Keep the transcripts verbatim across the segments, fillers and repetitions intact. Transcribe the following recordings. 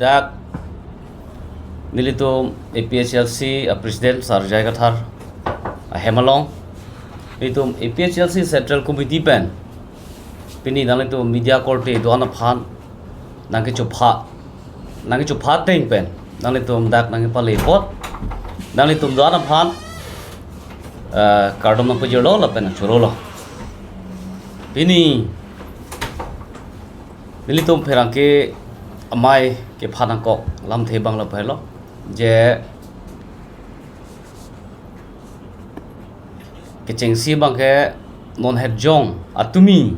Dak nelitum A P H L C a President Sar J I Kathar ahem along, nelitum A P H L C Central Committee pen pini nanglitum media korte do-an aphan nangkechopha, nangkechopha ateng pen nanglitum dak nangkepale apot, nanglitum do-an aphan, eh, kardom nangpajirlo lapen nangchorolo. Pini nelitum pherangke amei kephan angkok lamthe abang lapu helo, je kechengsi abangke non het jong atumi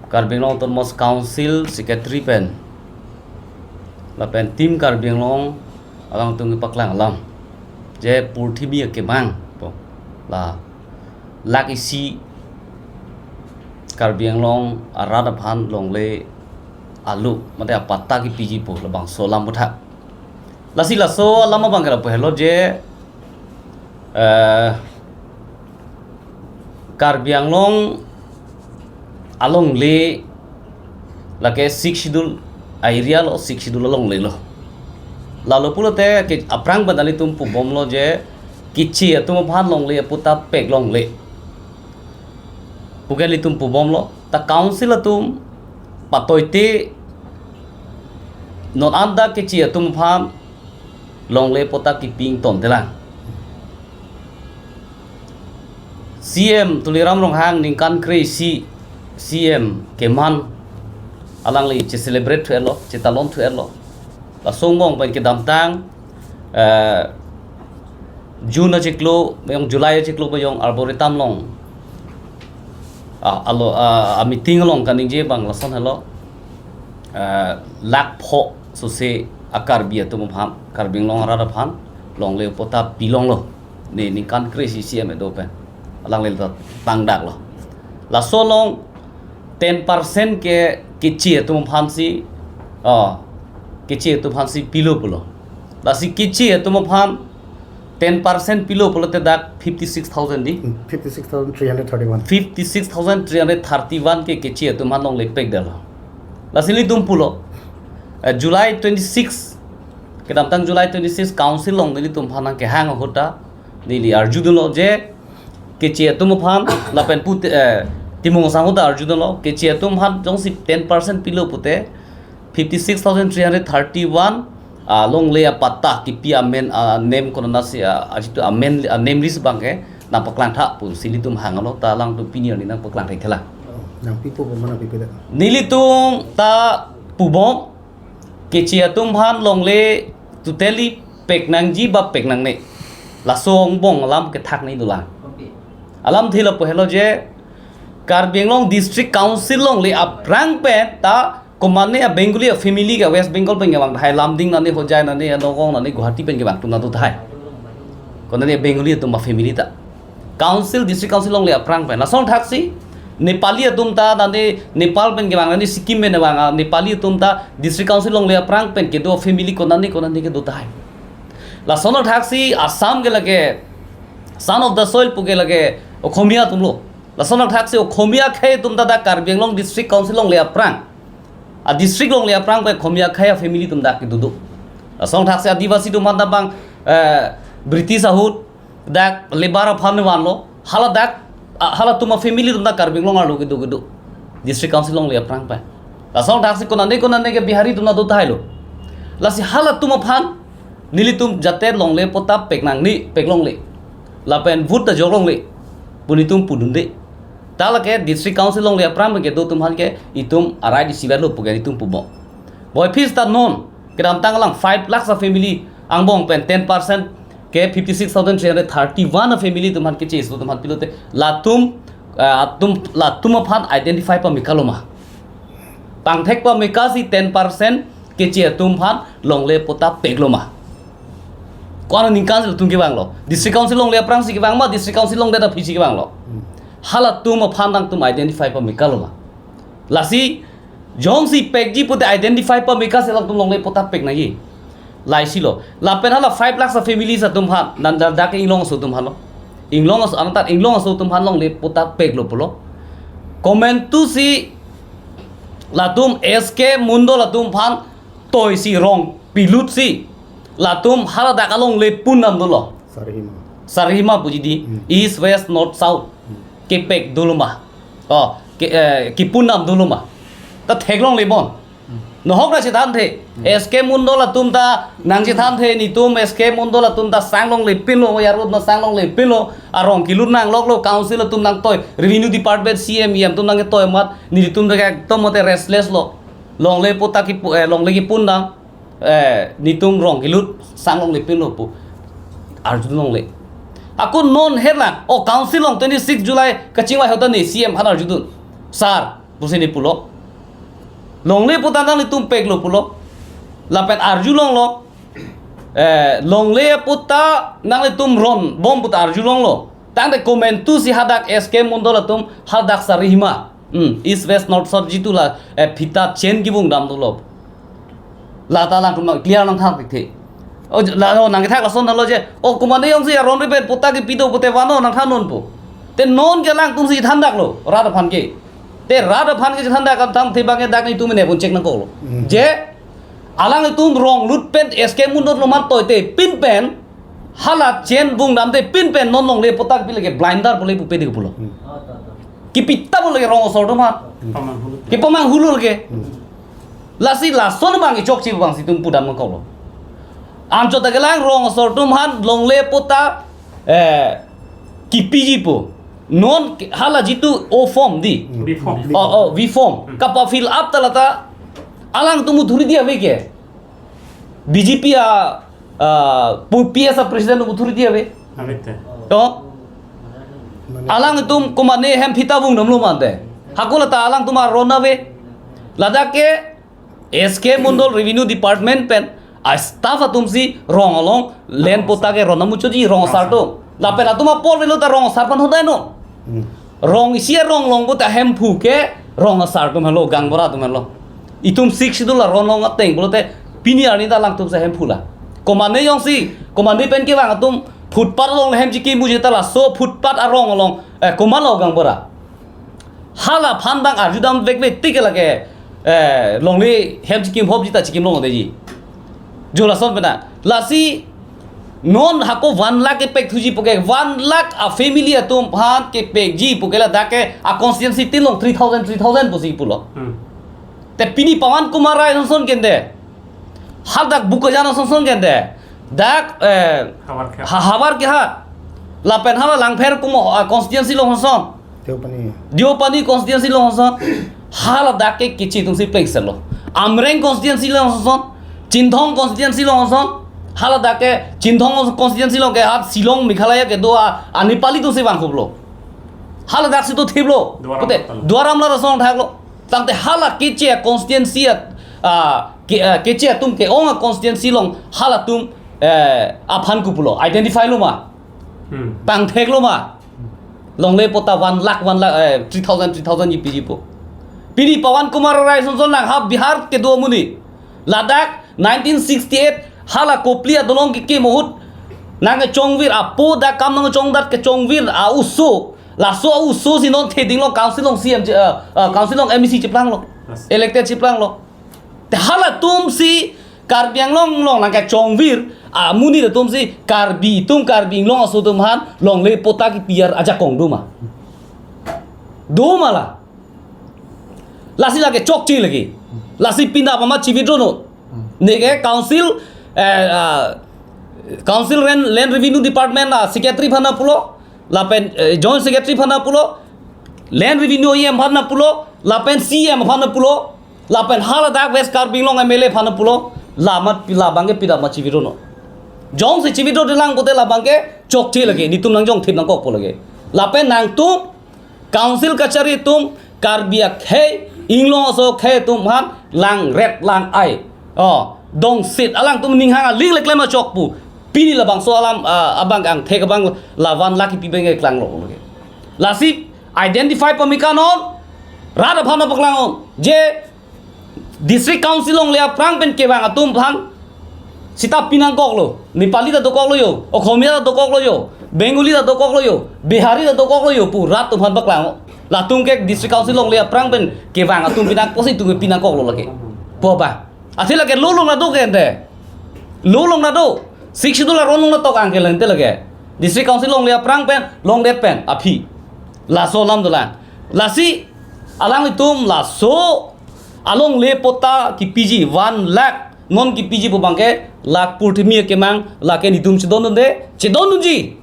Karbi Anglong Autonomous Council Secretary pen lapen Team Karbi Anglong alangtum kepaklang alam, je purthimi akemang pu, la lakh isi Karbi Anglong arat aphan longle alu mate apatta kepiji pu labangso alam puthak. Lasi laso alam abangke lapu helo je, eh, Karbi Anglong alongle lake Sixth Schedule a-area lo, Sixth Schedule alongle lo. Lalo pulote ke aphrang pen nelitum pubomlo je keche atum aphan longle apatta pek longle pu ke nelitum pubomlo. Ta council atum patoite non anta keche atum aphan longle apatta kepi ingtontelang. C M Tuliram Ronghang ningkan kre-isi C M keman alangli che-celebrate thu-etlo, chetalon thu-etlo. Laso angbong pen kedamtang, eh, June achiklo, mayong July achiklo, mayong Arboretum along, ah, alo, ah, a-meeting along kaningje abang lason helo, eh, lakh pho sose a-Karbi atum aphan, Karbi Anglong arat aphan longle apatta pilonglo. Ne ningkan kre-isi C M kedo pen alangli ta tangdaklo. Laso along ten percent ke keche atum aphansi, ah, keche atum aphansi pilo pulo. Lasi keche atum aphan ten percent pilo pulote dak fifty six thousand di. Fifty six thousand three hundred thirty one. Fifty six thousand three hundred thirty one ke keche atum aphan longle pekdetlo. Lasi nelitum pulo, eh, July twenty six, kedamtang July twenty six council along nelitum aphan nangkehang ahut ta neli arjudunlo je keche atum aphan lapen pute, eh, Timung asangho ta arjudunlo, keche atum aphan jongsi ten percent pilo pute fifty six thousand three hundred thirty one, ah, longle apatta kepi amen, ah, nem konatsi, ah, ajitu amen, ah, nem list abangke nangpaklangtha pusi nelitum hanglo, ta alangtum pini arni nangpaklangtha ikhala. Oh, nangpipo pu ma nangpipedet? Nelitum ta pubom, keche atum aphan longle totally peknangji ba peknangne, laso angbong alam kethak ni dolang. Alamthe lapu helo je Karbi Anglong District Council longle aphrang pen ta komane a-Bengali a-family ke West Bengal pen kevang tahai, Lumding nane, Hojai nane, Nagaon nane, Guwahati pen kevang atum ta do tahai. Konane Bengali atum a-family ta. Council, District Council longle aphrang pen. Lason thaksi Nepali atum ta nane Nepal pen kevang nane, Sikkim pen kevang, ah, Nepali atum ta District Council longle aphrang pen kedo family konane konane kedo tahai. Lason thaksi Assam ke lake son of the soil pu ke lake Okhomia atumlo. Lason thaksi Okhomia akhei atum ta dak Karbi Anglong District Council longle aphrang, a-district longle aphrang pen Okhomia akhei a-family atum dak kedo do. Lason thaksi Adivasi atum aphan ta bang, eh, British ahut dak labour aphan vanlo, hala dak, ah, halatum a-family atum dak Karbi Anglong arlo kedo kedo, District Council longle aphrang pen. Lason thaksi konane konane ke Bihari atum ta do tahailo. Lasi halatum aphan nelitum jate longle apatta peknangji, pek longle, lapen vote ta jok longle pu nelitum pudunde. Ta lake District Council longle aphrang pen kedo atum aphan ke itum a-right isivetlo pu ke nelitum pubom. Boy, phis ta non kedamtang alang five lakhs a-family angbong pen ten percent ke fifty six thousand three hundred thirty one a-family atum aphan keche atum aphan pilote latum, eh, atum, latum aphan identify pameka lo ma? Pangthek pameka si ten percent keche atum aphan longle apatta peklo ma? Ko-an aningkan si latum kevanglo? District Council longle aphrangsi kevang ma, District Council longdet aphisi kevanglo? Hmm. Halatum aphan nangtum identify pameka lo ma? Lasi jongsi pekji pute identify pameka si latum longle apatta peknangji. Laisilo. Lapen hala five lakhs a-families atum aphan, nanda dak inglong aso atum aphanlo. Inglong aso, antar inglong aso atum aphan longle apatta peklo pulo. Komantusi Latum S K Mondol atum aphan toisi rong pilutsi latum haladak alongle pundam dolo. Sarihima. Sarihima puji di, Hmm. East, West, North, South. Hmm. Kepek dolo ma. Oh, ke, eh, kepundam dolo ma. Ta theklongle bon. Hmm. Nohok nangchethanthe. Hmm. S K Mondol atum ta nangchethanthe, netum S K Mondol atum ta sanglongle pinlo, yarut na sanglongle pinlo, arong kilut nangloklo, council atum nangtoi, revenue department C M, E M atum nangtoi amat, netum ta ekdom mate restless lo. Longle patta kipu-, eh, longle kepundam, eh, netum rong kilut sanglongle pinlo pu arjulongle. Ako non herlang, o council along twenty-six July kachingvai ahut ta ne C M aphan arjudun. Sir, pusi ne pulo. Longle patta nanglitum peklo pulo. Lapen arjulonglo. Eh, longle patta nanglitum ronbom pu ta arjulonglo. Tangte komantusi hadak S K Mondol atum hadak Sarihima. Hmm, East, West, North, South jitu la, eh, phita chen kevung dam dolo. Lata alangtum nang clear nangthak thekthe. O, la, o, nangkethak lason thalo je. O, komatne jongsi aron ripen patta kepi do pute vano nangthannon pu. Te non ke alangtumsi thandaklo, rat aphan ke. Te rat aphan ke thandak atum te bang ke dak netum ne pun check nangkoklo. Hmm. Je, alangtum rong lut pen S K Mondol atum aphan toite pin pen, hala chen vung damte pin pen non longle patta kepi lake blinder pule pupe de pulo. Hmm. Kepi ta pule rong asor atum aphan. Pamang hulu. Kepamang hulu ke. Hmm. Lasi lason abang kechokche abangsi itum pudam nangkoklo. Anchot ta kelang rong asor atum aphan longle patta, eh, kepiji pu. Non ke-, hala jitu O form di. Hmm. B form. Oh, oh, B form. Hmm. Kapa fill up ta lata alangtum authority ave ke. B J P a, a, pu-, P S a president authority ave. Ave te. To. Mane alangtum komatne hem phita vung damlo mante. Hako lata alangtum aron ave. Ladak ke S K Mondol Revenue Department pen a staff atumsi rong along land patta ke ron amuchotji rong asar atum. Lapen latum apor avelo ta rong asar aphan hodai non. Hmm. Rong isi arong long pute ahemphu ke rong asar atum henlo, gaonbura atum henlo. Itum Sixth Schedule aron long ateng pulote pini arni ta alangtum si ahemphu la. Komatne jongsi, komatne pen kevang atum footpath along hem chikimji ta laso footpath arong along, eh, komatlo gaonbura. Hala aphan abang arjudam vekve tik lake, eh, longle hem chikim hopji ta chikim longleji. Jo lason pena. Lasi non hako one lakh kepek thuji pu ke one lakh a family atum aphan kepekji pu ke ladak ke a constituency tin along three thousand, three thousand pusi pulo. Hmm. Te pini Pawan Kumar Rai sonson kende. Hadak Bokajan sonson kende. Dak, eh, Howraghat. Ha-, Howraghat. Lapen hala Langpher Kumo, ah, constituency along sonson. Deopani. Deopani constituency along sonson. Haladak ke kichi atumsi plengsetlo. Amreng constituency along sonson. Chinthong constituency along sonson. Haladak ke Chinthong constituency along ke hat Shillong Meghalaya kedo a, a Nepali atumsi vangkhuplo. Haladaksi dothiplo. Duar Amla. Pute, Duar Amla asong thaklo. Tangte hala kichi a constituency a, a, ke, a, kichi atum ke-ong a constituency along halatum, eh, aphan kopulo. Identify lo ma. Hmm. Pangthek lo ma. Longle patta one lakh, one lakh, eh, three thousand, three thousand ji piji pu. Pini Pawan Kumar Rai sonson lang ha Bihar kedo amonit. Ladak nineteen sixty-eight hala Kopili adolong kekim ahut nangkechongvir apo dak kam nangchongdat kechongvir a oso. Laso a oso si non theding along council along C M, eh, eh, council along M A C cheplanglo. Yes. Elected cheplanglo. Te halatumsi Karbi Anglong along nangkechongvir amonit atumsi Karbi atum, Karbi Anglong aso atum aphan longle patta kepi ajakong do ma? Do ma la? Lasi lake chokche lake. Lasi pinda pama chi-withdraw non. Neke council, eh, ah, council land, land revenue department a secretary aphan pulo. Lapen, eh, joint secretary aphan pulo. Land revenue E M aphan pulo. Lapen C M aphan pulo. Lapen haladak West Karbi Anglong M L A aphan pulo. La amat pi-, labang ke pida ma chi-withdraw non. Jongsi chi-withdraw-de lang pute labang ke chokche lake. Netum nangjongthip nangkokpo lake. Lapen nangtum council kachari atum, Karbi akhei, Anglong aso akhei atum aphan langret lang-ai. Oh, dongsit alangtum ninghang aling le klem achok pu. Pini labangso alam, ah, abang angthek abang la one lakh kepi abang ke klanglo. Lasi identify pame kanon, rat aphan paklang non. Je District Council along le aphrang pen kevang atum aphan seta pinangkoklo, Nepali ta dokoklo jo, Okhomia ta dokoklo jo, Bengali ta dokoklo jo, Bihari ta dokoklo jo pu rat atum aphan paklang. Latum ke District Council longle aphrang pen kevang atum pinang kosi atum pinangkoklo lake. Po ba. Athe lake lo along nado ke ente. Lo along nado. Sixth Schedule aron along nangtok angke ente lake. District Council longle aphrang pen, longdet pen, aphi. Laso alam dolang. Lasi, alanglitum laso alongle patta kipiji one lakh, non kipiji pu abangke, la purthimi akemang, lake netum chedondunde, chedondunji.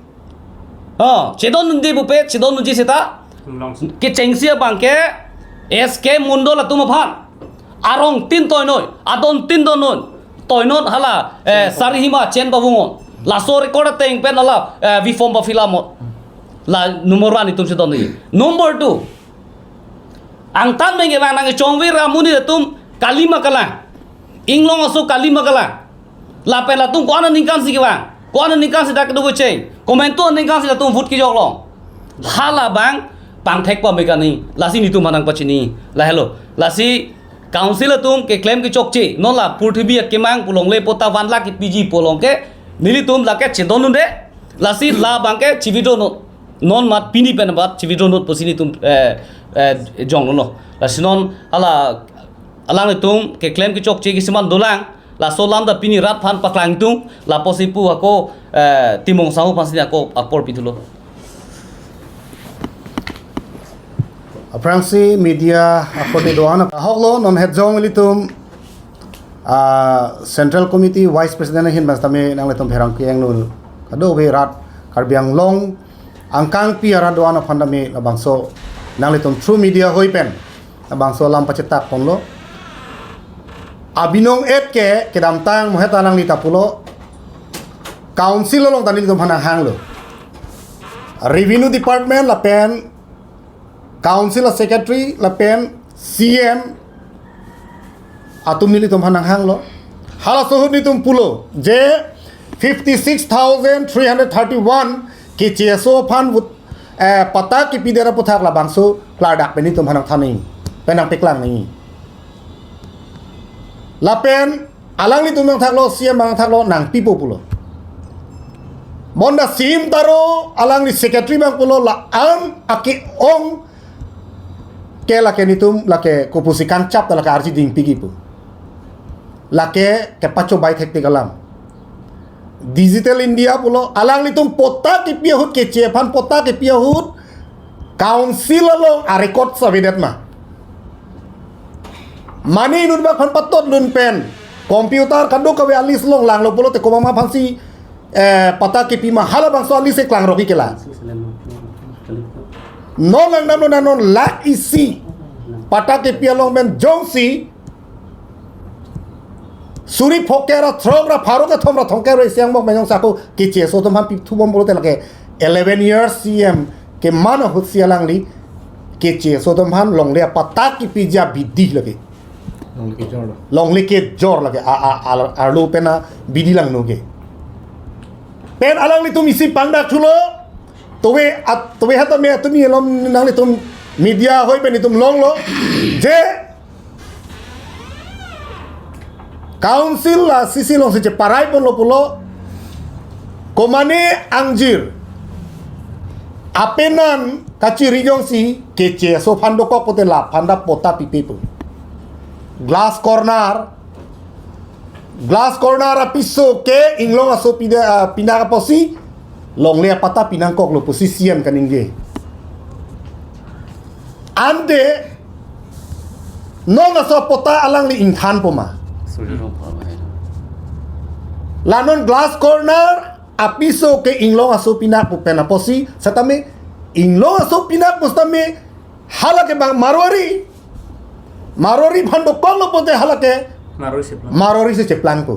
Oh, chedondunde pupe, chedondunji seta. Long. Kechengsi abangke, S K Mondol atum aphan. Arong tin toinoi, adon tin donnoi. Toinot hala, eh, Sarihima chen pavungon. Laso record ateng pen hala, eh, V form pa fill up mo. La number one netum chedondunji. Number two. Angtan mengevang nangchongvir amonit atum kali ma kalang. Inglong aso kali ma kalang. Lapen latum ko-an aningkan si kevang. Ko-an aningkan si dak do cheng. Komantu aningkan si latum vote kejok long. Hala abang pangthek pame kani. Lasi netum aphan nangpachini. Lahelo. Lasi council atum keklem kechokche. Non la purthimi akemang pu longle patta one lakh kipiji pu along ke. Nelitum lake chedondunde. Lasi la abangke chi-withdraw non. Non mat pini pen bat chi-withdraw non pusi netum, eh, eh, jonglo. Lasi non hala alanglitum keklem kechokche kisiman dolang. Laso alam ta pini rat aphan paklangdun. Lapusi pu ako, eh, Timung Sahu aphan si ako apor pithulo. Aphrangsi media akorte do-an ahoklo non hetjong ilitum, ah, Central Committee Vice President ahin bas tame nanglitum pherangke angno kadokave rat Karbi Anglong angkangpi arat do-an aphan tame labangso nanglitum through media hoi pen labangso alam pachetak ponlo. Abinong et ke kedamtang mohet alangli ta pulo. Council along ta nelitum aphan nanghanglo. Revenue Department lapen Council a Secretary lapen C M atum nelitum aphan nanghanglo. Halaso ahut nelitum pulo je fifty six thousand three hundred thirty one K C S O aphan vote, eh, patta kipidet aputhak labangso klardak pen nelitum aphan nangthan nangji, pen nangpeklang nangji. Lapen alanglitum nangthaklo, C M nangthaklo, nangpipo pulo. Bonta C M taro alangli secretary abang pulo la-an ake-ong ke lake nelitum lake kopusi kangchap ta lake arji dingpikji pu. Lake kepachobai thektik alam. Digital India pulo, alanglitum patta kipi ahut, K C A aphan patta kipi ahut, council along a-record avedet ma? Mane inut bak aphan patot lun pen, computer kadokave a-list along langlo pulote komat ma aphansi, eh, patta kipi ma, halabangso a-list ke klangrokji ke la. Non langdamlo, non lakh isi patta kipi along pen jongsi suri phongke ra throk ra pharo kethom ra thomkep ra isi angbong pen jongsi ako K C S O atum aphan pithubom pulote lake eleven years C M keman ahutsi alangli K C S O atum aphan longle apatta kipiji abidi lake. Longle kejor lo. Longle kejor lake, a, a, a, arlo pen abidi langno ke. Pen alanglitum isi pangdak thulo, tove at, tove hat tame atumi alom nanglitum media hoi pen itum longlo, je council a C C alongsi cheparai ponlo pulo, komane angjir apenan kachiri jongsi K C S O aphan dokok pulote laphan ta patta pipe pu. Glass corner, glass corner apiso ke inglong aso pida, ah, pinak apotsi longle apatta pinangkoklo pusi C M kaningje. Ante non laso patta alangli ingthanpo ma? Sorry, wrong, wrong, wrong. La non glass corner apiso ke inglong aso pinak pu pen apotsi setame inglong aso pinak pu setame halake bang Marwari. Marwari aphan dokoklo pulote halake Marwari si cheplang. Marwari si cheplangpo.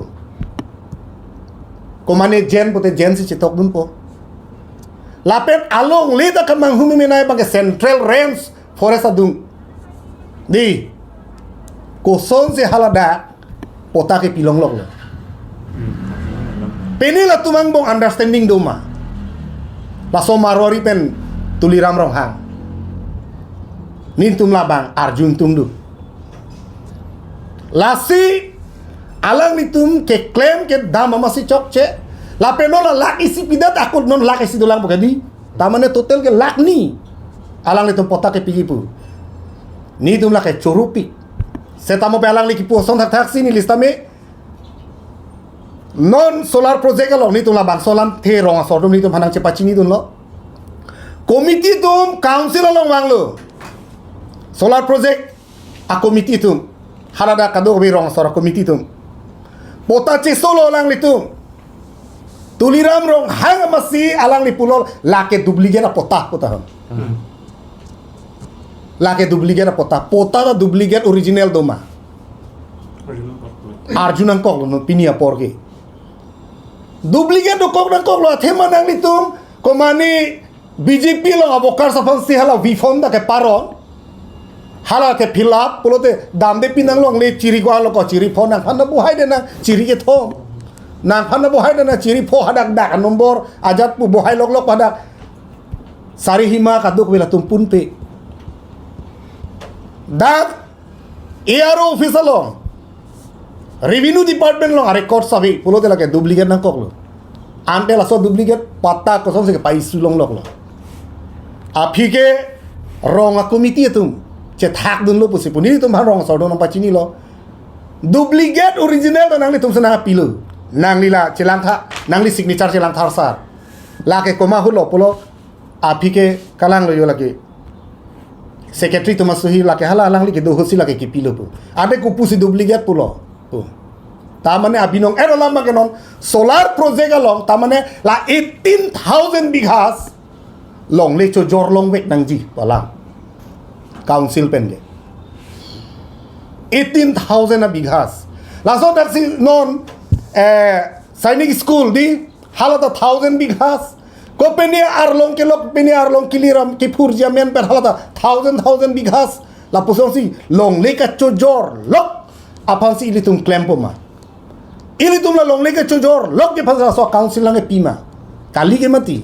Komane Jain pulote Jain si chetokdunpo. Lapen alongle ta kemanghu memenai abangke Central Range Forest adung. Di. Kosonsi haladak patta kipi longloklo. Pini latum angbong understanding do ma? Laso Marwari pen Tuliram Ronghang. Netum labang arjudun do. Lasi alanglitum keklem kedam amatsi chokche. Lapen non la lakh isi pidet ako non lakh isi dolang pu kedi. Tamane total ke lakh ni. Alanglitum pota kepiji pu. Netum lake chorupik. Setame pen alangli kipu ason thakthak si neli setame. Non solar project along netum labangso alamthe rong asor atum netum aphan nangchepachinidunlo. Committee atum council along vanglo. Solar project a-committee atum. Haladak kadokave rong asor a-committee atum. Pota chesolo alanglitum. Tuliram Ronghang amatsi alangli pulo lake duplicate apota pota ham. Lake duplicate apota. Pota ta duplicate, original doma. Arjunangkoklo non pini apor ke. Duplicate dokok nangkoklo, athema nanglitum komane B J P along a-workers aphansi hala V form ta keparon. Hala ke fill up pulote damde pinang longle chiri ko alo ko chiri pho nangphan ta bohai de nang chiri kethom. Nangphan ta bohai de nang chiri pho hadak dak number ajat pu bohai loklok hadak. Sari hima kadokave latum punpe. Dak A R O office along, Revenue Department along a-record sabi pulote lake duplicate nangkoklo. Ante laso duplicate pata kosonsi kepa-issue longloklo. Aphi ke rong a-committee atum chethakdunlo pusi pu netum aphan rong asor atum nangpachinilo. Duplicate original ta nanglitum si nangpilo. Nangli la chelangtha, nangli signature chelangthar sar. Lake komat ahutlo pulo aphi ke kalanglo jo lake. Secretary atum asuhi lake hala alangli kedo ahutsi lake kipilo pu. Ante kopusi duplicate pulo pu. Tamane abinong ero lama ke non solar project along tamane la eighteen thousand bighas longle chojor longvek nangji pu alam. Council pen ke. Eighteen thousand a-bighas. Laso daksi non eh, Sainik School di hala ta thousand bighas. Ko pini arlong kelok, pini arlong kiliram kiphurji amen pen hala ta thousand, thousand bighas. Lapusonsi longle kachojor lok aphansi ilitum klempo ma. Ilitum la longle kachojor lok ke aphansi laso council nangkepi ma. Kali ke mati.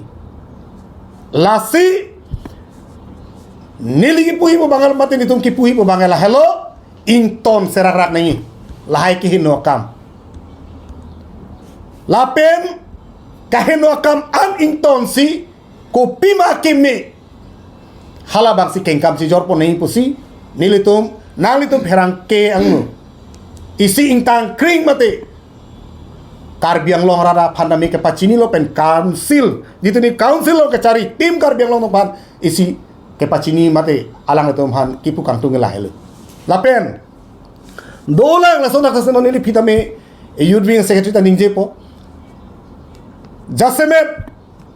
Lasi neli kipuji pu abang mati, netum kipuji pu abang lahelo. Ington serak rak nangji. Lahai keheno akam. Lapen kaheno akam an ingtonsi kopima keme. Halabangsi kengkam chijorpo nangji pusi nelitum, nanglitum pherangke angno. Isi ingtang kring mate Karbi Anglong arat aphan tame kepachinilo pen council, jitu ni council along kachari team Karbi Anglong atum aphan isi kepachini mate alanglitum aphan kipu kangtung lahelo. Lapen dolang lason akaseno neli aphi tame youth wing secretary ta ningjepo. Jasemet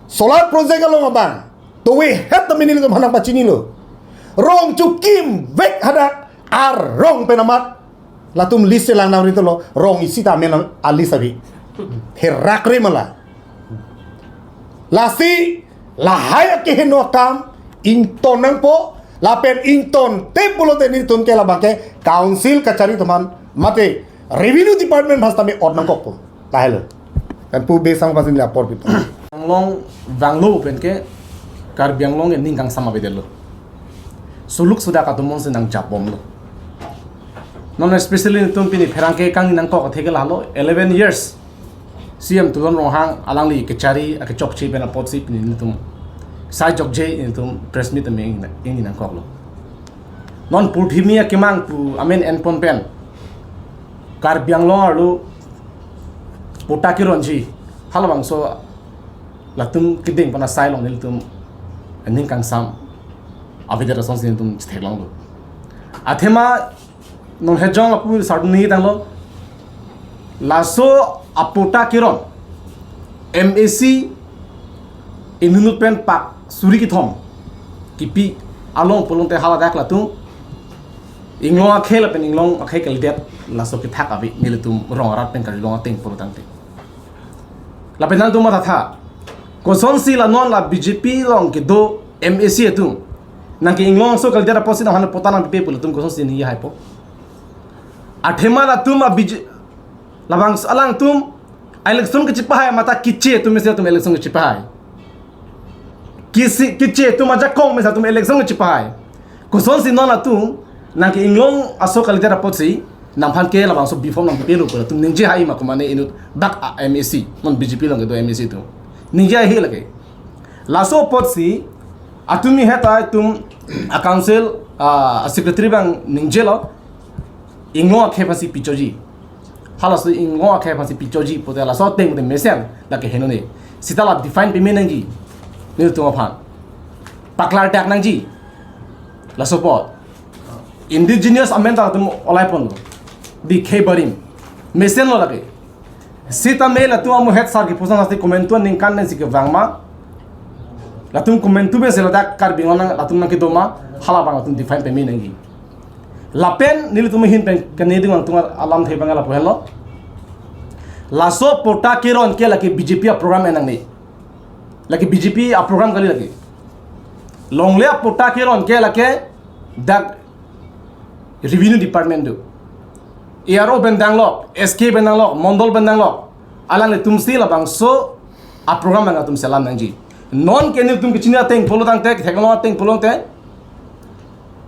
solar project along abang towe het tame nelitum aphan nangpachinilo. Rong chokimvek hadak arong pen amat latum list chelang nangri tolo, rong isi ta amen a-list abi. Herak re mala. Lasi lahai akeheno akam ington nangpo, lapen ingtonte pulote netum ke labang ke council kachari atum aphan mate Revenue Department aphan tame ot nangkokpo. Lahelo. Kan pu be sang pasin la apor pito. Anglong vanglo pen ke Karbi Anglong ke ning kangsam avedetlo. Suluk suda katumon si nangjapbomlo. Non especially netum pini pherangke kangni nangkok atheke lahelo eleven years C M Tuliram Ronghang alangli kechari akechokche pen apotsi pini netum sai jokje netum press meet tame ingni nangkoklo. Non purthimi akemang pu amen enpon pen Karbi Anglong arlo pota keronji halabangso latum keding pana sai along nelitum aning kangsam avedet asonsi netum chetheklonglo. Athema non hejong apu sarduni tanglo laso apota keron M A C inut pen pak suri kethom kipi along pulote haladak latum inglong akhei lapen inglong akhei kalidet laso kethak ave nelitum rong arat pen Karbi Anglong ateng pulo tangte. Lapen nangtum mathatha. Kosonsi la non la B J P along kedo M A C atum nangke inglong aso kalidet apotsi nangphan pota nangpipe pu latum kosonsi ningje haipo. Athema latum a B J P labangso alangtum election kechepahai mate keche atum mesen atum election kechepahai. Kisi keche atum ajakong mesen atum election kechepahai. Kosonsi non latum nangke inglong aso kalidet apotsi nangphan ke labangso B form nangpipelo pu latum ningje hai ma komane inut bak a M A C non B J P along kedo M A C atum. Ningje hai lake. Laso apotsi atum mi heta atum a council, ah, secretary abang ningjelo, inglong akhei aphansi pichoji. Halaso inglong akhei aphansi pichoji pute laso ateng pute mesen lake henone. Seta la define peme nangji nelitum aphan. Paklardak nangji. Laso apot indigenous amen ta latum olai ponlo. Dikhei barim. Mesenlo lake. Seta me latum amu head sar kepusang hasti komantu aningkan pensi kevang ma. Latum komantu pensi ladak Karbi Anglong nang latum nangkedo ma. Halabang latum define peme nangji. Lapen nelitum ahin pen kene ding angtung alamthe abang lapu henlo. Laso patta keron ke lake B J P aprogram enangne. Lake B J P aprogram kali lake. Longle apatta keron ke lake dak revenue department do. A R O pen danglok, S K pen danglok, mondol pen danglok. Alanglitumsi labangso aprogram abang latum selam nangji. Non ke nelitum kechini ateng pulo tangte, theklong ateng pulo tangte.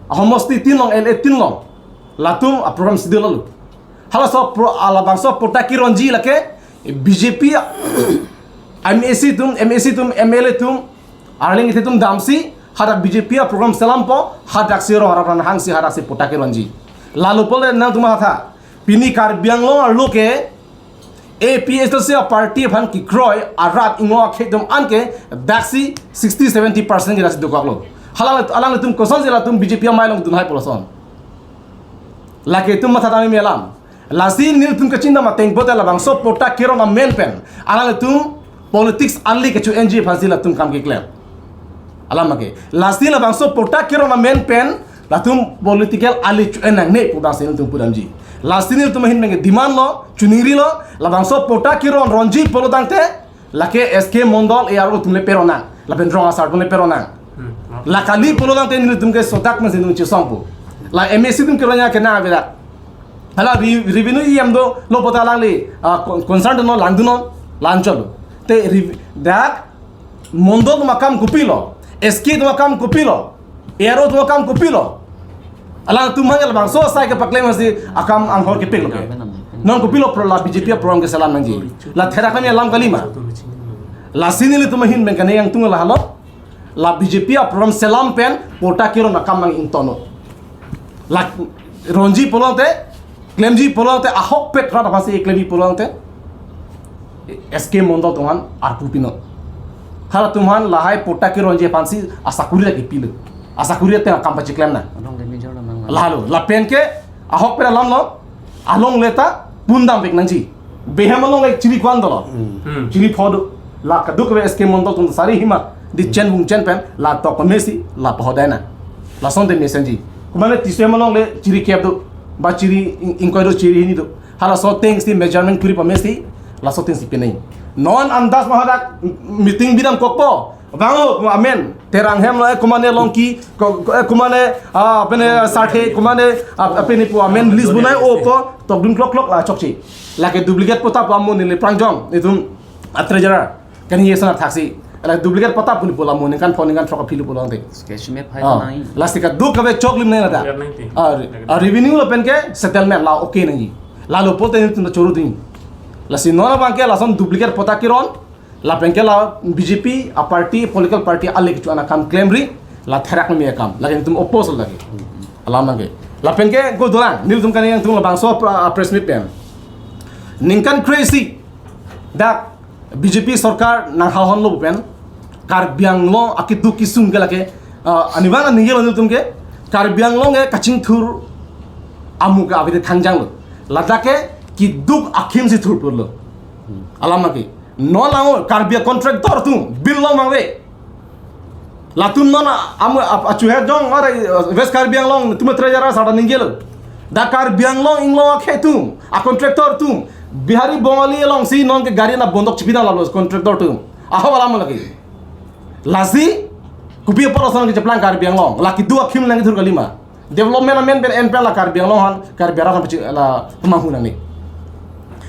Ahomosti tin along, L A tin along. Latum aprogram si dolo. Halaso pro, halabangso patta keronji lake B J P, M A C atum, M A C atum, M L A atum, arleng ite atum damsi, hadak B J P aprogram selampo, hadaksi rong arap ran hangsi hadaksi patta keronji. Lalo pole nangtum matha, pini Karbi Anglong arlo ke, A P H L C aparty aphan kekroi arat inglong akhei atum anke daksi sixty seventy percent ke daksi dokoklo. Halang, alanglitum kosonsi latum B J P amei along dunhai pulo lason. Lake itum matha tame alam. Lasi nelitum kachinta mateng pote labangso patta keron amen pen alanglitum politics ali kecho-enji aphansi latum kam keklem. Alam ake. Lasi labangso patta keron amen pen latum political ali cho-en nangne pu abangsi nelitum pudamji. Lasi nelitum ahin pen ke demand lo, choningrilo, labangso patta keron ronji pulo tangte, lake S K mondol A R O atum le peron nang, lapen rong asar atum le peron nang. Hmm. La kali pulo tangte nelitum ke sodak mensi nung chisong pu. La M A C atum keronji ke nang avedak. Hala re-, revenue E M dolo pote alangli, ah, con-, concern dunnon, lang dunnon, lang cholo. Te rev-, dak mondol atum akam kopilo, S K atum akam kopilo, A R O atum akam kopilo. Alangtum hanya labangso asai kepaklem hasi akam anghor kepiklo ke. Non kopilo pro la B J P aprogram keselam nangji. La therak nami alam kalima. Lasi nelitum ahin pen kene angtung lahelo. La B J P aprogram selam pen patta keron akam nang ingtonnon. La ronji pulo tangte, klemji pulo tangte, ahokpet rat aphansi klemji pulo tangte, S K mondol atum aphan arpu pinon. Halatum aphan lahai patta keronji aphansi asakuri lake pilo. Asakuri ateng akam pachiklem nang. Along ke major lo mang. Lalo, lapen ke ahokpet alam lo, alongle ta pundam vek nangji. Behem alongle chiri ko-an dolo. Hmm. Chiri pho do. La kadokave S K mondol atum sari hima di chen bung chen pen la tok pamesi la pahodai nang. Lasonte mesenji. Komatne Tisso hem alongle chiri kep do. Ba chiri ing-, ingkoi do, chiri hini do. Halaso atengsi measurement kuri pamesi laso atengsi penang. Non andas mahadak meeting bidam kokpo. Bang o, amen. Terang hem lo, eh, komatne Longki, ko, ko, eh, komatne, ah, pene Sarthe, komatne, ah, pene pu amen list bunai o po, tokdun klok klok la chokche. Lake duplicate patta pu amun neli prangjong, itum a treasurer. Kani ye sana thaksi. Lake duplicate patta pu ni pu la amun ningkan pho ningkan throk aphi lo pulo tangte. Sketch map hai Ah, nai. Lasi kadokave choklim nai ladak. Biar nai ti. Ah, re-, ah, revenue lapen ke settlement la okay nangji. Lalo pote nelitum ta choro ding. Lasi non abang ke lason duplicate patta keron. Lapen ke la B J P aparty, political party ali kecho-an akam klemri, la therak nami akam. Lake nelitum oppose lake. Alam abang ke. Lapen ke ko dolang, nelitum kani angtung labangso pra-, press meet pen. Ningkan kre-isi dak B J P sorkar nang hahon lo pen Karbi Anglong akeduk kesung ke lake, ah, anivang aningjelo nelitum ke Karbi Anglong ke kachingthur amu ke avedet thangjang lo. Ladak ke keduk akhim si thurpur lo. Alam abang ke. Non lang o, Karbi a-contractor atum bill lo mangve. Latum non a-, amu ap-, achuhe jong are, uh, West Karbi Anglong atum treasurer sar ta ningjelo. Dak Karbi Anglong inglong akhei atum, a-contractor atum, Bihari Bongali alongsi non ke gari na bondok chipidam lalo contractor atum. Ahok alam lake. Lasi kopi apor ason kecheplang Karbi Anglong. Lake keduk akhim nang kethur kalima. Development amen pen en pen la Karbi Anglong aphan, Karbi arat aphan pachi la pemanghu nangne.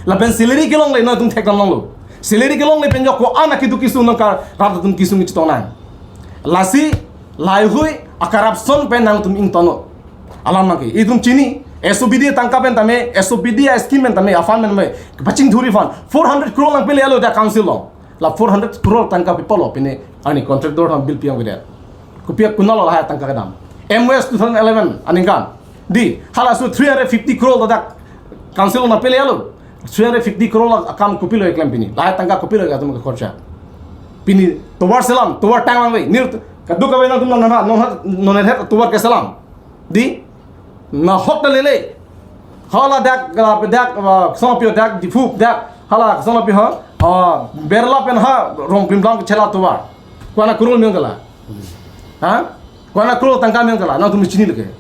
Lapen salary kelongle non itum theklong longlo. Salary kelongle pen jo ko-an akeduk kesung nang kar rat atum kesung kechetong nang. Lasi lahaihui a-corruption pen nangtum ingtonnon. Alam abang ke. Itum chini S O B D tangka pen tame, S O B D a-scheme pen tame, a-fund pen tame, pachingthurji fund. Four hundred crore nangpele alo dak council along. La four hundred crore tangka pi pulo pine arni contractor aphan bill pi-ang avedet. Kopi a konat lo lahai tangka kedam. M O S two thousand eleven aningkan. Di, halaso three hundred fifty crore ladak council nangpele alo. Three hundred fifty crore la akam kopilo eklem pini. Lahai tangka kopilo atum ke khorcha. Pini tovar selam, tovar tanglang ve. Nir kaduk kave nangtum nang nama, nong hat, nong het tovar keselam. Di, nahok ta lele. Hala dak, dak, dak, uh, Songpio dak, Diphu dak, hala Songpio ha, uh, Berla pen ha, Rongpimplang chela tovar. Ko-an a crore miyong kala. Ha? Ko-an a crore tangka miyong kala, nangtum chinilo ke.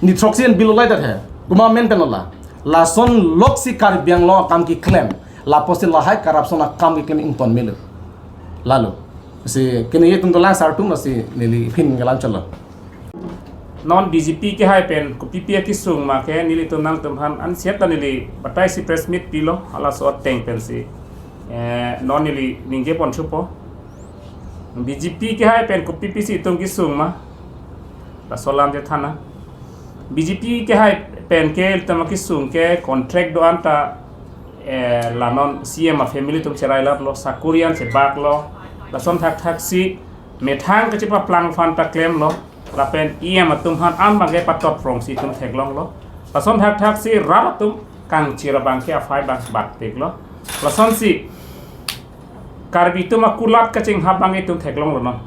Ni throksi an bill olai dat he. Komat amen pen ola. Lason loksi Karbi Anglong akam keklem. Lapusi lahai corruption akam keklem ington melo. Lalo. Si kene ye tum dolang sar tum si neli phin galang chalo. Non B J P kehai pen kopipi akesung ma ke nelitum nangtum aphan ansiat ta neli batai si press meet pilo, halaso ateng pensi, eh, non neli ningje pon chupo. B J P kehai pen kopipi si itum kesung ma? Laso alam je thana. B J P kehai pen ke itum akesung ke contract do-an ta, eh, la non C M a family atum cherai lat lo, sakori an chebak lo. Lason thakthak si methang kachepaplang aphan ta klem lo. Lapen E M atum aphan an bangke patot prong si itum theklong lo. Lason thakthak si rat atum kangchir abangke afai bang bat pik lo. Lasonsi Karbi atum akulat kachinghap abang itum theklong lo non.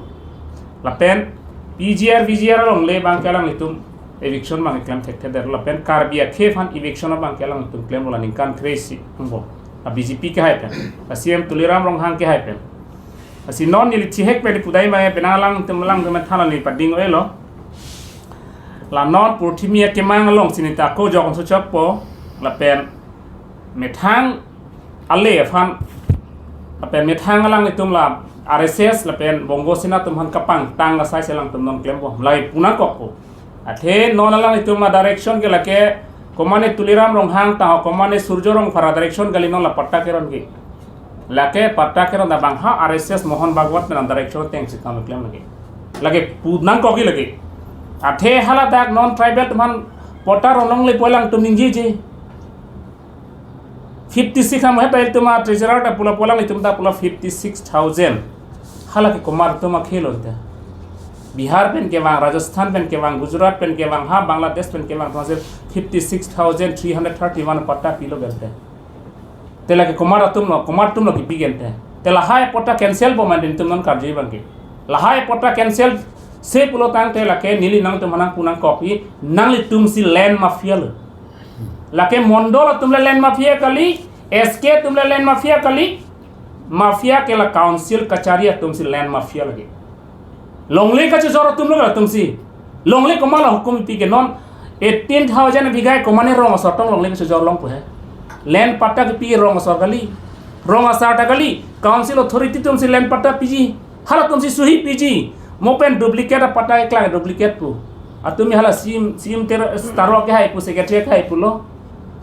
Lapen P G R, V G R alongle abangke alanglitum eviction abang klem thekthe der. Lapen Karbi akhei aphan eviction abangke alanglitum klem lo la ningkan kre-isi angbong. La B J P kehai pen. La C M Tuliram Ronghang kehai pen. Lasi non neli chihek pen pudai mai pen alangtum alangtum than neli pading oi lo. La non purthimi akemang alongsi neta ko jok so chokpo. Lapen methang ale aphan, lapen methang alanglitum la R S S lapen Bongo Sena atum aphan kapangtang asai si alangtum non klem bom. Lahai pu nangkokpo. Athe non alanglitum a direction ke lake komane Tuliram Ronghang ta ho komane Surjo Rongphar a direction kali non la patta keron ke. Lake patta keron ta bang ha R S S Mohan Bhagwat pen a direction ateng si kam klem lake. Lake pu nangkok ke lake. Athe hala dak non tribal atum aphan patta ron longle pu alangtum ningjeje. Fifty six ham heta itum a treasurer ta pulo pu alanglitum ta pulo fifty six thousand. Hala ke komat atum akhei lo ta. Bihar pen kevang, Rajasthan pen kevang, Gujarat pen kevang, ha Bangladesh pen kevang atum si fifty six thousand three hundred thirty one patta pilo berte. Te lake komat atum lo, komat atum lo kipi gente. Te lahai patta cancel bom an itum non karju abangke. Lahai patta cancel si pulo tangte lake neli nangtum aphan nangpu nangkok ke nanglitum si land mafia lo. Lake mondol atum le land mafia kali, S K atum le land mafia kali, mafia ke la council kachari atum si land mafia lake. Longle kachejor atum lo latum si. Longle komat la hukum pi ke non eighteen thousand bigha komane rong asar tong longle kachejor long pu he. Land patta kipi rong asar kali. Rong asar ta kali. Council authority atum si land patta piji. Halatum si suhi piji. Mo pen duplicate a patta keklang duplicate pu. Atum hala C M, C M ter staro kehai pu secretary kehai pulo.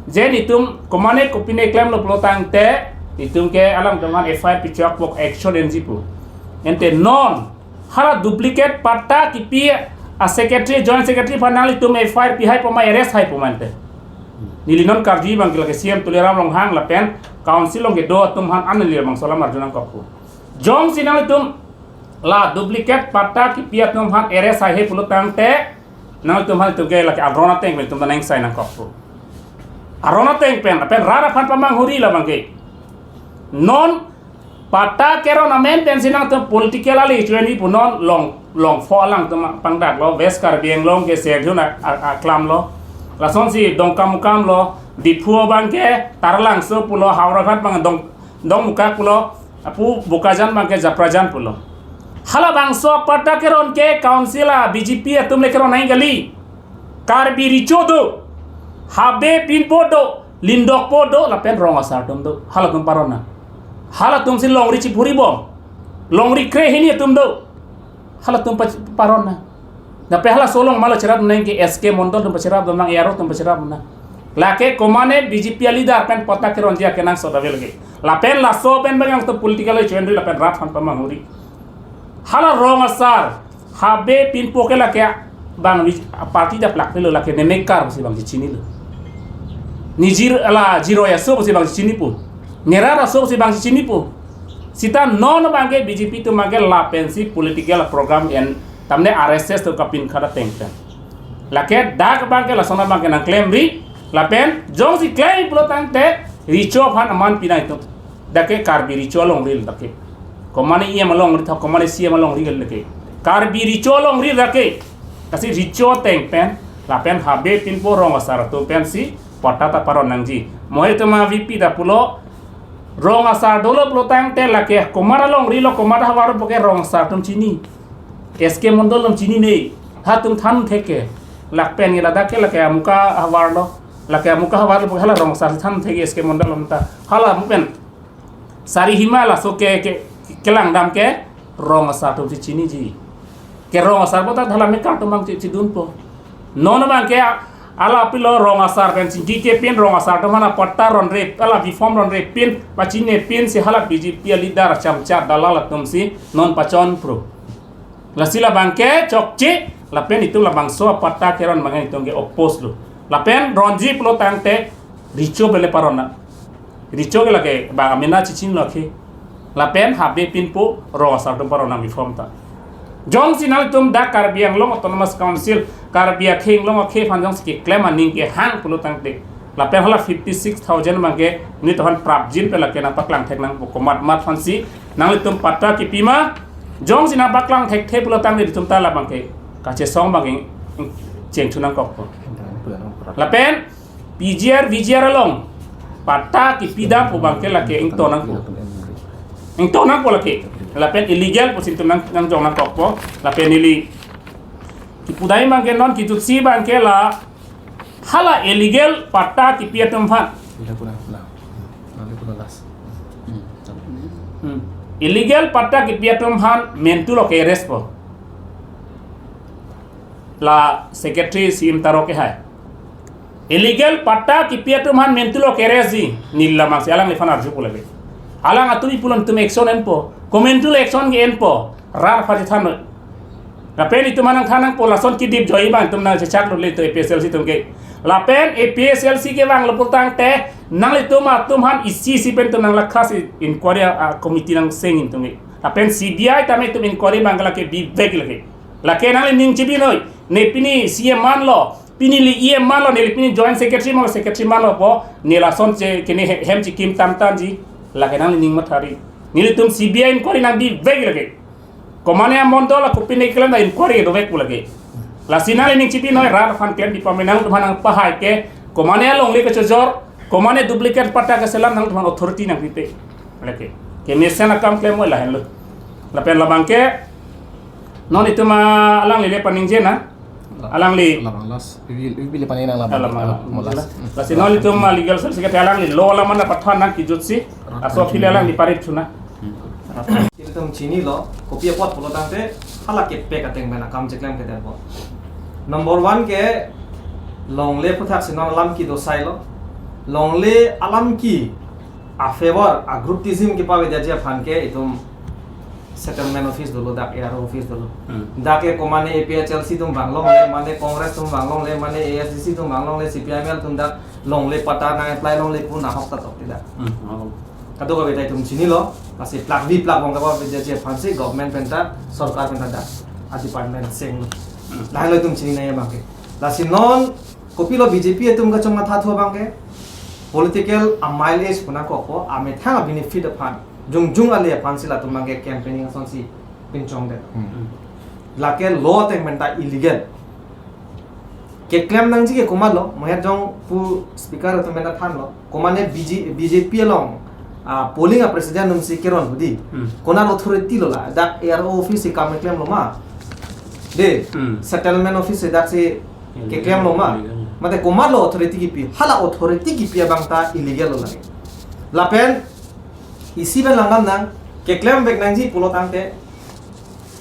Je netum komane kopine klemlo pulo tangte netum ke alangtum aphan F I R pichok pok action enji pu. Ante non hala duplicate patta kipi a secretary, joint secretary aphan nanglitum F I R pihai poma arrest hai poma ante. Neli non karju abangke lake C M Tuliram Ronghang lapen council along kedo atum aphan an neli bangso alam arju nangkokpo. Jongsi nanglitum la duplicate patta kipi atum aphan arrest hai he pulo tangte nanglitum aphan itum ke lake aron ateng itum ta nengsai nangkokpo. Aron ateng pen, pen rat aphan pamanghuri la abangke. Non patta keron amen pensi nangtum political ali chuen pu non long, Longpho alangtum pangdak lo, West Karbi Anglong ke Serdihun a, a, aklam lo. Lasonsi Dongkamukam lo, Diphu abangke Taralangso pulo, Howraghat abang Dong, Dongmukak pulo, apu Bokajan abangke Japrajan pulo. Halabangso patta keron ke council a B J P atum le keron nangji kali. Karbi Recho do, Habe Pinpo do, Lindokpo do, lapen rong asar atum do. Halatum paron nang. Halatum si longri chiphuri bom. Longri krehini atum do. Halatum pa-, paron nang. Lapen halaso along malo cherap nang ke S K Mondol atum pacherap nang, A R O atum pacherap nang. Lake komane B J P a leader pen patta keronji akenangsot ave lake. Lapen laso pen bang nangtum political chuen ri lapen rat aphan pamanghuri. Hala rong asar, Habe Pinpo ke lake bang vi-, party ta plak lo lake nemekar si bang chechinilo. Nijir ala Jiroi aso si bang chechinipo. Nerat aso si bang chechinipo. Seta non abangke B J P atum abangke lapensi political program en Tamne R S S atum kapin khada teng pen. Lake dak abangke lason abangke nangklemri, lapen jongsi klem pulo tangte recho aphan aman pinai atum. Dak ke Karbi recho alongri dak ke. Komane E M alongri tha, komane C M alongri dak ke. Karbi recho alongri dak ke. Lasi recho teng pen, lapen habe pinpo rong asar atum pensi patta ta paron nangji. Mo itum a V P ta pulo, rong asar dolo pulo tangte lake komat alongri lo, komat havar puke rong asar atum chini. S K Mondol atum chinine. Hatum than theke. Lapen ke ladak ke lake Amuka havar lo. Lake Amuka havar lo puke hala rong asar than theke S K Mondol atum ta. Hala mo pen Sarihima laso ke, ke, kelang dam ke rong asar atum si chiniji. Ke rong asar bo ta hala mekar atum abang chi, chidunpo. Non abangke hala pilo rong asar pen chingki ke pin, rong asar atum aphan patta ronre, hala V form ronre pin, pachine pinsi hala B J P leader chamchar dalal atumsi non pachon pro. Lasi labangke chokche, lapen itum labangso patta keron abang itum ke oppose lo. Lapen ronji pulo tangte recho bele paron na. Recho ke lake bang amena chichin lo ke. Lapen habe pinpo rong asar atum paron nang V form ta. Jongsi nangtum dak Karbi Anglong Autonomous Council, Karbi akhei along akhei aphan jongsi keklem aning kehang pulo tangte, lapen hala fifty six thousand abangke nelitum aphan prapjin pen lake nangpaklang thek nangpo, komat mat aphansi nanglitum patta kipi ma. Jongsi nangpaklang thekthe pulo tangte itum ta labangke kachesong abangke chengchu nangkokpo. Lapen P G R, V G R along patta kipi dam pu abangke lake ingto nangpo. Ingto nangpo lake. Lapen illegal pusi itum nang, nangjong nangkokpo. Lapen ili kipu dai abangke non kijutsi abangke la hala illegal patta kipi atum aphan. Ila kuna, na. Nali kuna last. Hmm. Illegal patta kipi atum aphan mentu lo ke-arrest po. La secretary C M Taro ke hai. Illegal patta kipi atum aphan mentu lo ke-arrest ji, neli lamang si alangliphan arjupo lake. Alang atum ipulon itum action enpo. Komantu action ke-enpo. Rat aphan chethan noi. Lapen itum aphan nangthan nangpo lason kedip joi abang itum nangchechak lo le to A P H L C atum ke. Lapen A P H L C kevanglo pulo tangte nanglitum atum aphan isi isi pen itum nang lakhasi inquiry a, a committee nangseng itum ke. Lapen C B I tame itum inquiry abang lake bivek lake. Lake nangli ning chibi noi. Ne pini C M manlo, pini li E M manlo, ne li pini joint secretary manlo, secretary manlo po, ne lason che, kene he-, hem chikim tam tangji. Lake nangli ning mathari. Nelitum C B I inquiry nangbivek lake. Komane amondol ako pini keklem ta inquiry dovek pu lake. Lasi nangli ning chibi noi, rat aphan klem di pame nangtum aphan nangpahai ke, komane alongle kechojor, komane duplicate patta keselam nangtum aphan authority nangpipe. Lake. Kemesen akam klem moi lahenlo. Lapen labangke non itum, ah, alangli le paningje na. Alangli. Labang last. Ibi, ibi le paningje nang labang. Labang, labang. Labang last. Lasi non itum, ah, legal cell secretary alangli lo laman na pathan nang kijutsi. Laso aphi le alangli parit chuna. Itum chinilo, kopi apot pulo tangte, hala kepek ateng pen akam cheklem kedetpo. Number one ke, longle aphuthak si non alam kedo sailo. Longle alam ke a-favor, a-groupism kepavedetji aphan ke itum settlement office dolo, dak A R O office dolo. Hmm. Dak ke komane A P H L C atum vang longle, mane Congress atum vang longle, mane A S D C atum vang longle, C P I M L atum dak longle patta nang-apply longle pu nahok ta tok ti dak. Hmm. Kadokave ta itum chinilo, lasi plak vi plak bong kepavedetji aphansi government pen ta, sorkar pen ta dak a-department senglo. Hmm. Lahelo itum chini nangji abangke. Lasi non kopilo B J P atum kachongmathathu abangke, political a-mileage pu nangkokpo, amethang a-benefit aphan, jongjong ale aphansi latum abangke campaigning asonsi pinchongdet. Hmm. Lake law ateng pen ta illegal. Keklem nangji ke komatlo, mohet jong pu speaker atum pen ta thanlo. Komane B J, B J P along, ah, polling a-president atumsi keron hudi. Hmm. Konat authority lo la, dak A R O office si kam keklemlo ma. De, Hmm. settlement office si daksi Illegal. keklemlo ma. Illegal. Mate komatlo authority kipi, hala authority kipi abang ta illegal lo lake. Lapen, isi pen langdam nang, keklemvek nangji pulo tangte,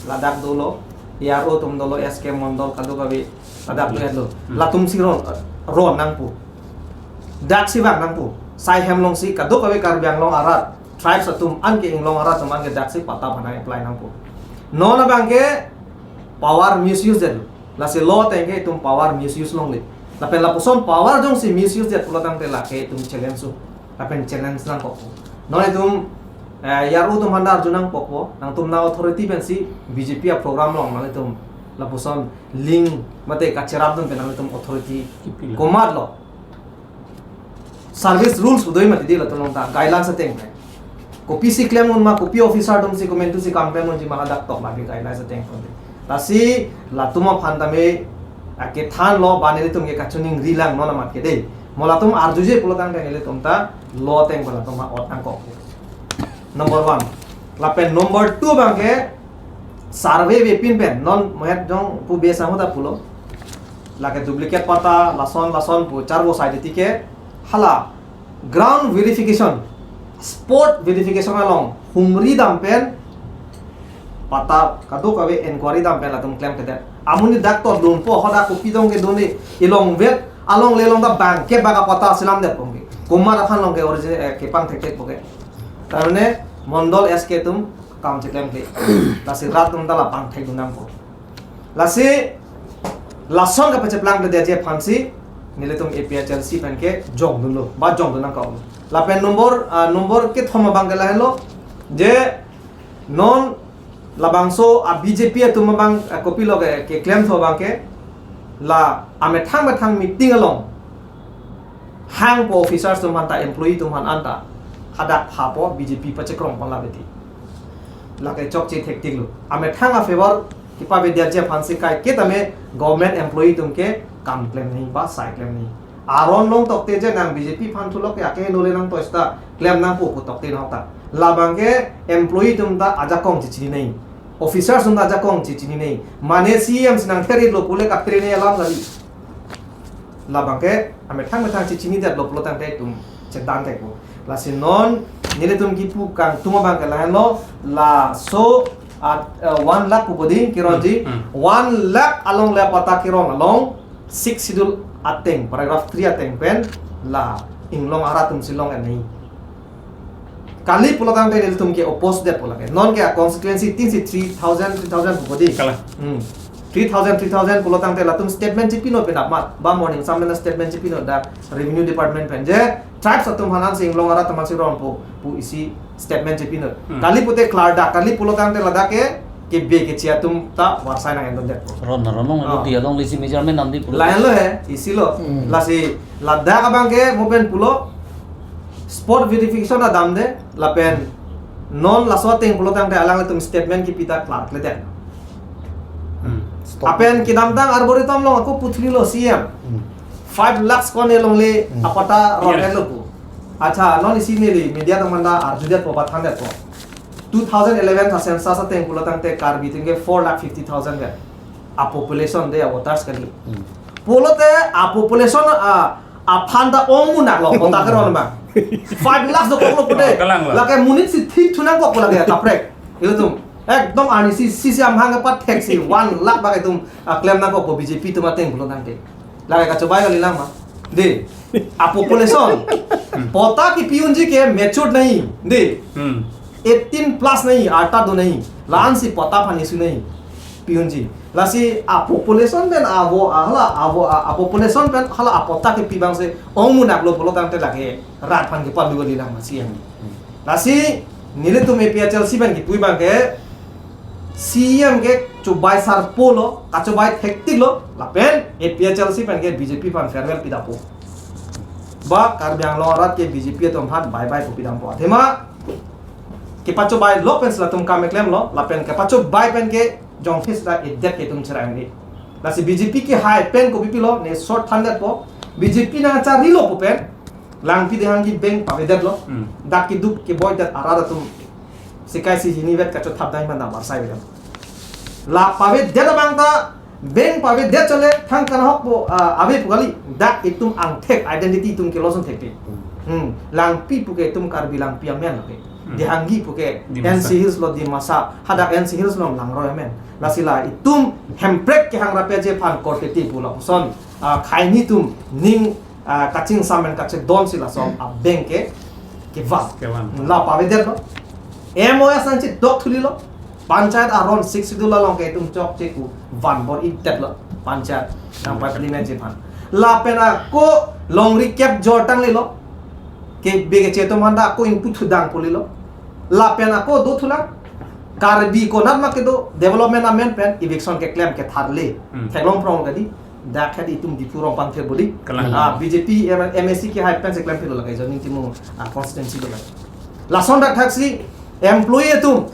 ladak dolo, A R O atum dolo, S K Mondol kadokave, ladak Hmm. dolo. Hmm. Latumsi ron, ron nangpo. Daksi vang nangpo. Sai hem alongsi kadokave Karbi Anglong arat, tribes atum anke inglong arat atum anke daksi patta aphan apply nangpo. Non abangke power misuse det. Lasi law ateng ke itum power misuse longle. Lapen lapuson power jongsi misuse det pulo tangte lake itum challenge su. Lapen challenge nangkokpo. Non itum, eh, A R O atum aphan ta arju nangkokpo. Nangtum nang authority pensi B J P a-program along nangtum Lapuson link mate kacherapdun pen nanglitum authority Kipilo. Komatlo. Service rules pu do mati di latum along ta guidelines ateng pen. Kopisi klem un ma, kopi officer atumsi komantusi kam klem unji ma hadak tok lake guidelines ateng pen. Lasi latum aphan tame, ah, kethanlo, ba nelitum ke kachiningri lang non amat ke dei. Mo latum arjuje pulo tangte nelitum ta law ateng pen latum ha-ot nangkok. Number one. Lapen number two abang ke survey avepin pen, non mohet jong pu besa ahut ta pulo. Lake duplicate patta, lason lason pu charbo sai titi ke, hala ground verification, spot verification along humri dam pen, patta kadokave inquiry dam pen latum klemkledet. Amonit dak to dunpo, hadak kopi dong ke dun di, ilong vet, alongle along ta bangke bang apatta selamdet pon ke. Komat aphan along ke origin, eh, kepangthekthekpo ke. Karone mondol S K atum kam cheklemkle. Lasi rat atum ta la pangthekdun nangpo. Lasi lason kapacheplangkledetji aphansi nelitum A P H L C pen ke jongdunlo, ba jongdun nangkok. Lapen number, ah, number kethom abang ke lahenlo, je non labangso a B J P atum abang, ah, kopilo ke, keklemthu abang ke, la amethang methang meeting along hangpo officers atum aphan ta, employee atum aphan anta hadak phapo, B J P pachekrong pon la beti. Lake chokche thektiklo. Amethang a-favor kepavedetji aphansi kaiketa me government employee atum ke kam klem nangji ba sai klem nangji. Aron long tokte je nang B J P aphan thulok ke ake nole nang toista klem nangpo pu tokte nahok ta. Labang ke employee atum ta ajakong chechini nangji. Officers atum ta ajakong chechini nangji. Mane C M si nangther-iklo pule kaphere nangji alam kali. Labang ke amethang methang chechinidetlo pulo tangte itum chedan thekpo. Lasi non nelitum kipu kangtung abang ke lahenlo, laso at, eh, one lakh pu bodi kironji, Hmm, hmm. One lakh alongle apatta kiron along Sixth Schedule ateng, paragraph three ateng pen la inglong arat atumsi long-et nangji. Kali pulo tangte nelitum ke oppose detpo lake. Non ke a-constituency tin si three thousand, three thousand pu bodi. Kalang. Hmm. Three thousand, three thousand pulo tangte latum statement chepinot penap mat. Ba morning samena statement chepinot, dak revenue department pen je tribes atum aphan si inglong arat atum aphansi ronpo pu isi statement chepinot. Hmm. Kali pute klardak, kali pulo tangte ladak ke, kebe keche atum ta varsai nang-endondetpo. Ron na ron long, Ah. Lo dia long lisi measurement namdi pulo. Lahenlo he, isi lo. Hmm. Lasi ladak abang ke mo pen pulo spot verification ta damde, lapen non laso ateng pulo tangte alanglitum statement kipi ta klarkledet. Hmm. Spot. Lapen kedamtang Arboretum along ako puthlilo C M. Hmm. Five lakhs ko-an alongle, Hmm. apatta ron-etlo pu. Acha, non isi neli media atum aphan ta arjudetpo ba thandetpo. Two thousand eleven a-census ateng pulo tangte Karbi atum ke four lakh fifty thousand ke a-population de, a-voters kali. Hmm. Pulote a-population a, aphan ta ongmunak lo, kota keron abang. Five lakhs dokoklo pute. Oh, kalang lo. Lake monit si thik thu nangkokpo lake kaprek. Ilitum ekdom arnisi isi amahang kepathek si one lakh bak itum, ah, klem nangkokpo B J P atum ateng pulo tangte. Lake kachobai kalilang ma. De. A-population. Patta kipi unji ke matured nahi. De. Hmm. Eighteen plus nahi, arta do nahi. La-ansi patta aphan issue nahi. Pi unji. Lasi a-population pen avo, a hala avo, a, a-population pen hala apatta kipi abangsi ongmunaklo pulo tangte lake rat aphan kepalu kalilang ma C M. Lasi nelitum A P H L C pen kipu abang ke C M ke chobai sarpo lo, kachobai thektik lo, lapen A P H L C pen ke B J P aphan farewell pidampo. Ba Karbi Anglong arat ke B J P atum aphan bye bye pu pidampo. Athema kepachobai lo pensi latum kam keklemlo, lapen kepachobai pen ke jongsi sita edet ke itum cherang di. Lasi B J P kehai pen kopipilo, ne sot thandetpo, B J P nangcharilo pu pen, Langpi Dehangi bank pavedetlo. Hmm. Dak keduk keboidet arat atum sekai si hini vet kachothap dai mana barsai vet. La pavedet abang ta bank pavedet chole thang kanahok po, ah, ave pu kali. Dak itum angthek identity itum ke loson thekpe. Hmm. Langpi pu ke itum Karbi Langpi amen lo ke. Hmm. Dehangi pu ke Dimasa. N C Hills lo Dimasa. Hadak N C Hills lo Langroi amen. Lasi la itum Hemprek kehang rapji aphan korte ti pu lapuson, ah, khei ni atum ning, ah, kachingsam pen kachedon si lason a-bank ke kevan. Kevan. La pavedetlo. M O S nangchedok thulilo. Panchayat aron Sixth Schedule along ke itum chokche ku van bor-idetlo. Panchayat nangpa-implementji aphan. Lapen ako longri kep jortanglilo. Kebe keche atum aphan ta ako ingpu thudang pulilo. Lapen ako do thulang. Karbi konat ma kedo development amen pen eviction keklem ketharle. Hmm. Theklong prong kadi. Dak hadi itum Diphu Rongpang thir bodi. Kalang. Ah, B J P M-, M A C kehai pen si klemphitlo lake, Joining Timung, ah, constituency lo lake. Lason dak thaksi employee atum,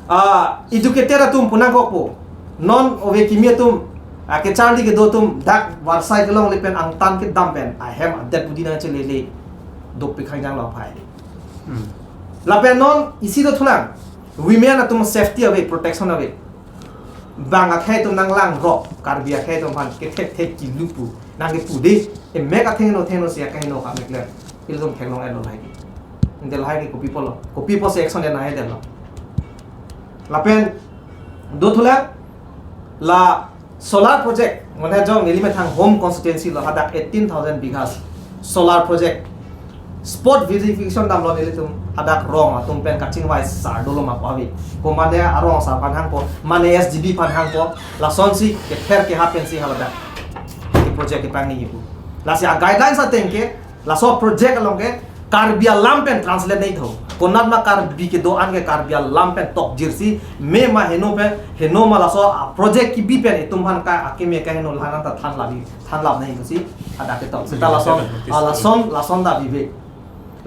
ah, educated atum punang kokpo. Non ove kimi atum, ah, kecharli kedo atum dak varsai kelongle pen angtan kedam pen ahem adet budi nangchelele dopik hangjang lo phai. Hmm. Lapen non isi dothulang, women atum safety ave, protection ave. Bang akhei atum nanglangrok, Karbi akhei atum aphan kethekthek kilu pu nangkepu de, emek athengno thengno si akaheno akam keklem. Ilitum theklong-etlo lahai ke. Ante lahai ke kopi pulo, kopi pusi action le nahai detlo. Lapen dothulang, la solar project, mane jong neli methang home constituency lo hadak eighteen thousand bighas solar project. Spot verification damlo nelitum hadak rong atum pen kachingvai sar dolo ma pu ave. Ko mane arong asar aphan hangpo, mane S G B aphan hangpo, lasonsi kether kehap pensi hadak ke project kepangni pu. Lasi a guidelines ateng ke, laso project along ke Karbi alam pen translate nei tho. Konat ma Karbi kedo-an ke Karbi alam pen tokjirsi, me ma heno pen, heno ma laso a project kebi pen itum aphan ka akeme kaheno lahanan ta thanlap, thanlap nei pusi hadak ketok. Seta lason, ah, lason, lason ta bibe.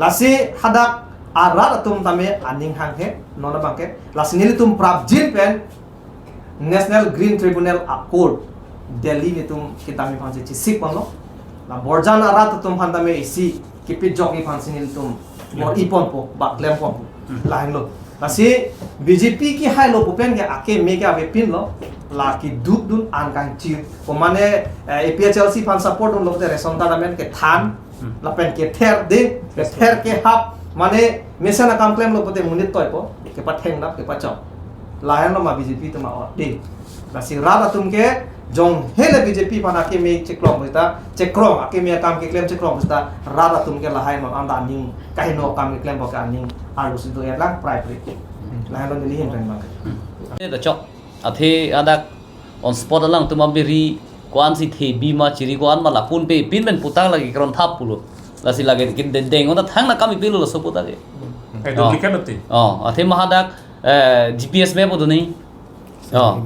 Lasi hadak arat atum tame aning hanghe, non abang ke. Lasi nelitum prapjin pen National Green Tribunal Accord Delhi nelitum kedam aphansi chesik ponlo. La borjan arat atum aphan tame isi kipijok aphansi nelitum bor-i ponpo, ba klem ponpo. Hmm. Lahenlo. Lasi B J P kehai lo pu pen ke akeme ke avepinlo. La keduk dun an kangchir. Ko mane, eh, A P H L C aphan support dunlo te ration card amen kethan. Hmm. Lapen kether de, kether kehap, mane mesen akam klemlo pute monit toipo, kepathenglap, kepachok. Lahenlo ma B J P atum a-ot de. Lasi rat atum ke jong hele B J P aphan akeme cheklong pusita, chekrong, akeme akam keklem chekrong pusita, rat atum ke lahai non anta aning kaheno akam keklem bo ke aning arlo si do-et lang prai pri. Lahenlo neli hin reng bang. Te kachok, athe hadak on spot alangtum abiri ko-ansi thebi ma chiri ko-an ma la pun pe pin pen putak lake kron thap pulo. Lasi lake ke de-, deng ona thang na kami pilo laso putak ke. Eh, oh, duplicate oti. Oh, athe ma hadak, eh, G P S map do ni. Oh.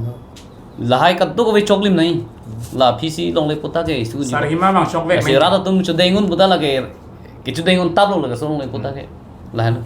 Lahai kadokave choklim nai. La phisi longle putak ke isu ji. Sarhima mang chokvek si nai. Rat atum chodeng un puta lake. Kechodeng un tap longle so longle putak ke. Lahan.